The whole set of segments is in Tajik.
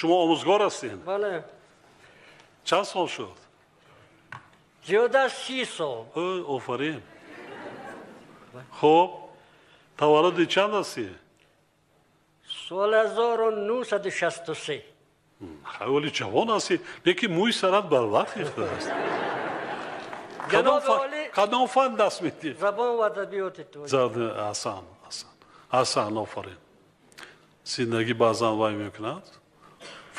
Шумо омӯзгор ҳастед? Бале. Чанд сол шуд? Зиёда аз 30 сол. Офарин. Хуб, таваллуди чанд ҳастӣ? Соли 1963. Хеле ҷавон ҳастӣ, лекин мӯи сарат барвақт рехтааст. Кадом фан даст медиҳӣ? Забон ва адабиёти тоҷик. Аҳсан, аҳсан, аҳсан, офарин. Зиндагӣ баъзан вай мекунад.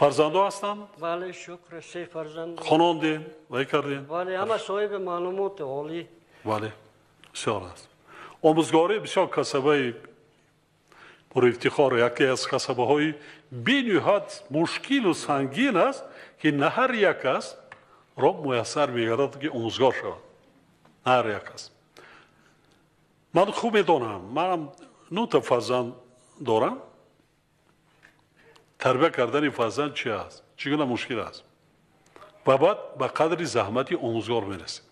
Фарзандо ҳастанд? Бале, шукр, се фарзанд. Хонондем, вай кардем? Бале, ҳама соҳиби маълумоти олӣ. Бале, бисёр аст. Омӯзгорӣ бисёр касабаи пурэфтихор, яке аз касабаҳои бениҳоят мушкилу сангин аст, ки на ҳар як кас ро муяссар мегардад, ки омӯзгор шавад. На ҳар як кас. Ман хуб медонам, манам 9 та фарзанд дорам. Тарбия кардани фарзанд чи аст, чӣ гуна мушкил аст, ва баъд ба қадри заҳмати омӯзгор мерасем.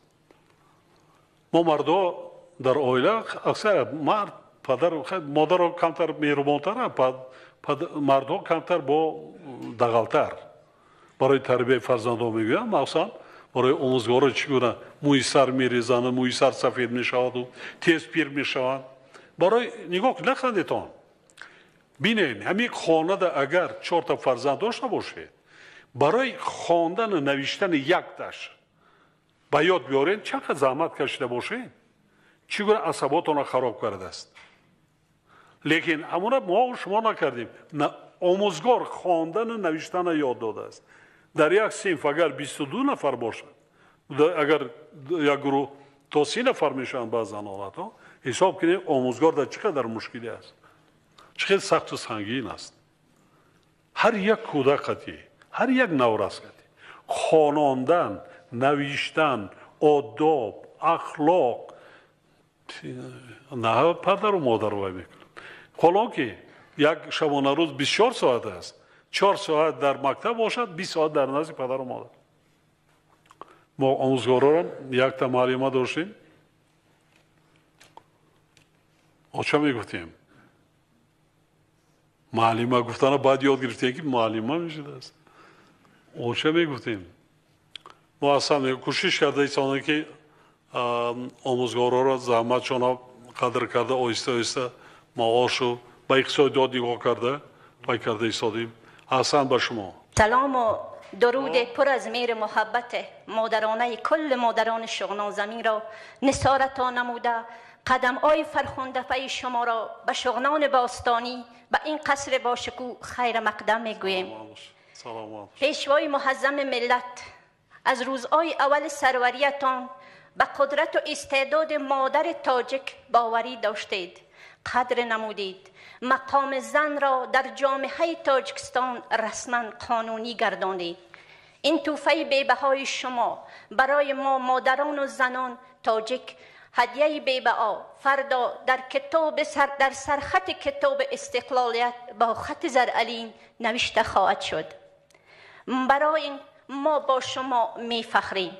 Мо мардо дар оила аксар мард, падар, модаро камтар меҳрубонтар, мардҳо камтар бо дағалтар барои тарбияи фарзандҳо мегӯянд. Махсусан барои омӯзгоро чӣ гуна мӯи сар мерезанд, мӯи сар сафед мешаваду тез пир мешаванд. Барои нигоҳ нахандетон, бинед, ҳамин хонада агар 4 та фарзанд дошта бошед, барои хондану навиштани якташ ба ёд биёред, чанд қадр заҳмат кашида бошед, чӣ гуна асаботонро хароб кардааст. Лекин ҳамона мо шумо накардем. Омӯзгор хондану навиштана ёд додааст. Дар як синф агар 22 нафар бошад, агар як гурӯҳ то 30 нафар мешаванд, баъзан ҳолатҳо, ҳисоб кунед, омӯзгор дар чӣ қадар мушкилӣ аст, чӣ хел сахту сангин аст. Ҳар як кӯдак қатӣ, ҳар як наврас қатӣ хонондан, навиштан, одоб, ахлоқ на падару модар вай мекунад. Ҳолон ки як шабонарӯз 24 соат аст, 4 соат дар мактаб бошад, 20 соат дар назди падару модар. Мо омӯзгороро якта муаллима доштем, оча мегуфтем. Муаллима гуфтана баъд ёд гирифтем, ки муаллима мешудааст. Оча мегуфтем. Мо аслан кӯшиш карда истонем, ки омӯзгороро заҳматшонро қадр карда, оҳиста оҳиста маошу ба иқтисодиёт нигоҳ карда пай карда истодем. Аҳсан ба шумо. Салому дуруд пур аз меҳри муҳаббат модаронаи кулли модарони шуғнонзаминро нисоратон намуда, қадамҳои фархундафаи шуморо ба шуғнони бостонӣ, ба ин қасри бошукӯҳ хайр мақдам мегӯем. Пешвои муҳаззами миллат, аз рӯзҳои аввали сарвариятон ба қудрату истеъдоди модари тоҷик боварӣ доштед, қадр намудед, мақоми занро дар ҷомеаи Тоҷикистон расман қонунӣ гардонед. Ин тӯҳфаи бебаҳои шумо барои мо модарону занон тоҷик ҳадияи бебаҳо фардо дар китоби дар сархати китоби истиқлолият бо хати заръалин навишта хоҳад шуд. Барои мо бо шумо мефахрем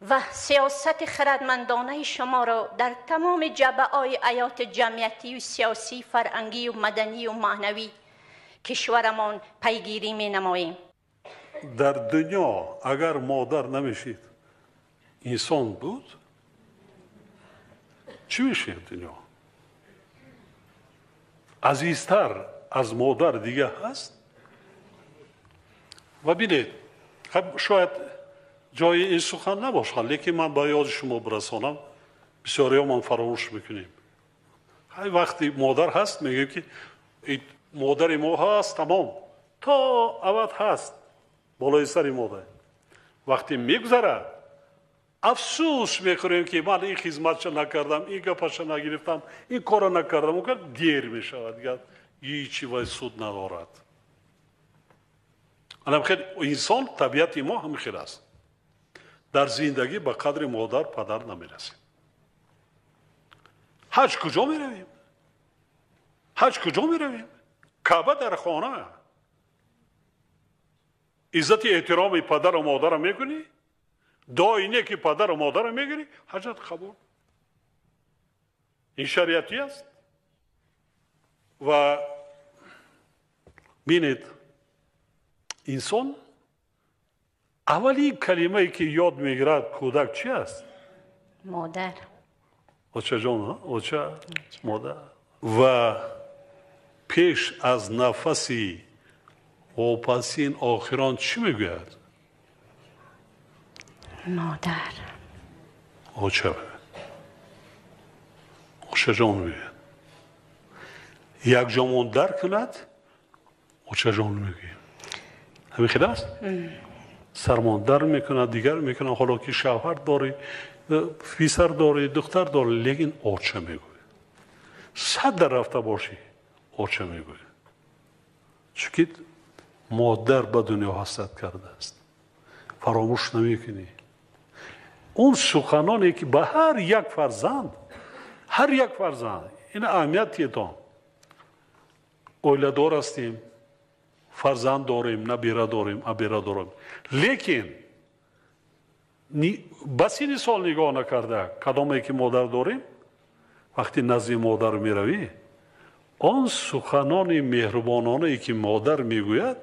ва сиёсати хирадмандонаи шуморо дар тамоми ҷабҳаҳои ҳаёти ҷамъиятию сиёсӣ, фарҳангию маданию маънавӣ кишварамон пайгирӣ менамоем. Дар дунё агар модар намешид, инсон буд, чӣ мешид дунё? Азизтар аз модар дига ҳаст? Ва бинед, шояд ҷои ин сухан набошад, лекин ман ба ёди шумо бирасонам. Бисёриҳо ман фаромӯш мекунем. Ҳай, вақти модар ҳаст, мегӯем, ки модари мо ҳаст, тамом, то абад ҳаст болои сари модар. Вақте мегузарад, афсӯс мехӯрем, ки ман ин хизматша накардам, ин гапаша нагирифтам, ин корро накардам. Дер мешавад, дигар ҳичи вай суд надорад. Анам хел инсон, табиати мо ҳамин хел аст. Дар зиндагӣ ба қадри модар, падар намерасем. Ҳаҷ куҷо меравем? Ҳаҷ куҷо меравем? Каъба дар хона. Иззати эҳтироми падару модарро мекунӣ, дуои неки падару модарро мегирӣ, ҳаҷат қабул. Ин шариатӣ аст. Ва бинед. Инсон аввалин калимае ки ёд мегирад кӯдак чи аст? Модар. Очаҷон, оча, модар. Ва пеш аз нафаси вопасин охирон чӣ мегӯяд? Модар. Оча. Очаҷон мегӯяд. Якҷомон дар кунад, очаҷон мегӯем. Ҳамин хел аст? Сармон дар мекунад, дигар мекунад, ҳоло ки шавҳар дорӣ, писар дорӣ, духтар дорӣ, лекин оча мегӯяд. Сад дар рафта бошӣ, оча мегӯяд. Чунки модар ба дунё ҳасрат кардааст. Фаромӯш намекунӣ. Он суханоне ки ба ҳар як фарзанд, ҳар як фарзанд, ин аҳамият тиетон. Оиладор ҳастем, фарзанд дорем, набира дорем, абира дорем. Лекин ба синни сол нигоҳ накарда, кадоме ки модар дорем, вақти назди модар меравӣ, он суханони меҳрубононае ки модар мегӯяд,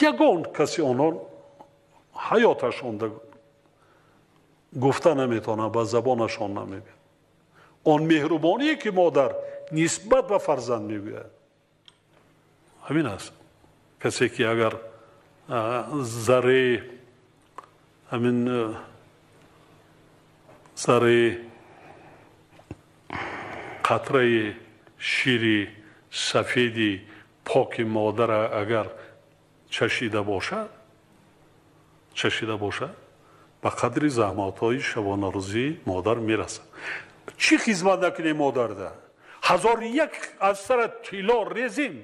ягон каси онон ҳаёташон гуфта наметавонад, ба забонашон намегӯяд. Он меҳрубоние ки модар нисбат ба фарзанд мегӯяд, ҳамин аст. Касе ки агар зарраи ҳамин зарраи қатраи шири сафеди поки модара агар чашида бошад, чашида бошад, ба қадри заҳматҳои шабонарӯзии модар мерасад. Чӣ хизмат накунем модарда? 1001 аз сара тилло резем,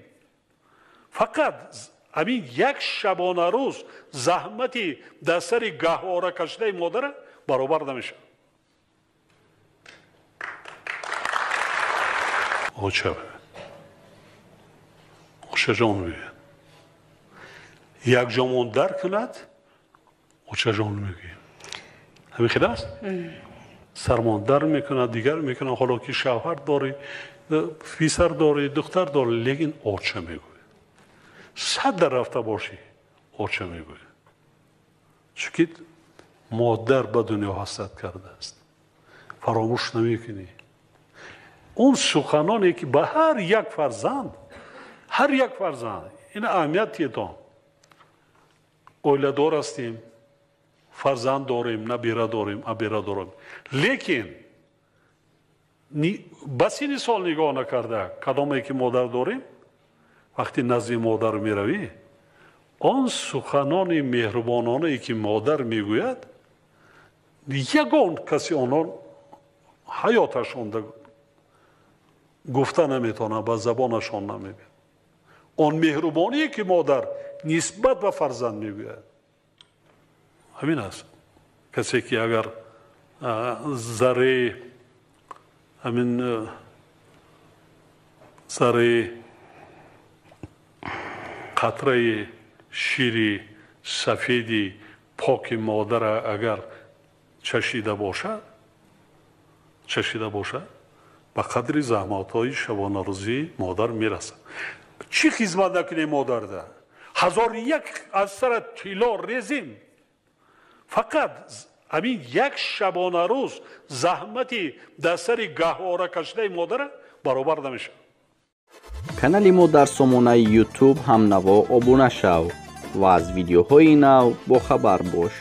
фақат ҳамин як шабонарӯз заҳмати дар сари гаҳвора кашидаи модара баробар намешавад. Оча. Очаҷон мегӯяд. Якҷомон дар кунад, очаҷон мегӯем. Ҳамин хел аст? Сармон дар мекунад, дигар мекунад, ҳоло ки шавҳар дорӣ, писар дорӣ, духтар дорӣ, лекин оча мегӯяд. Сад дар рафта бошӣ, оча мегӯяд. Чунки модар ба дунё ҳасрат кардааст. Фаромӯш намекунӣ. Он суханоне ки ба ҳар як фарзанд, ҳар як фарзанд, ин аҳамият тиетон. Оиладор ҳастем, фарзанд дорем, набира дорем, абира дорем. Лекин ба синни сол нигоҳ накарда, кадоме ки модар дорем, вақти назди модар меравӣ, он суханони меҳрубононае ки модар мегӯяд, ягон каси онон ҳаёташон гуфта наметавонад, ба забонашон намегӯяд. Он меҳрубоние ки модар нисбат ба фарзанд мегӯяд, ҳамин аст. Касе ки агар зарраи ҳамин зарраи қатраи шири сафеди поки модара агар чашида бошад, чашида бошад, ба қадри заҳматҳои шабонарӯзии модар мерасад. Чӣ хизмат накунем модарда? 1001 аз сара тилло резем, фақат ҳамин як шабонарӯз заҳмати дар сари гаҳвора кашидаи модара баробар намешавад. Канали мо дар сомонаи YouTube ҳамнаво обуна шав ва аз видеоҳои нав бохабар бош.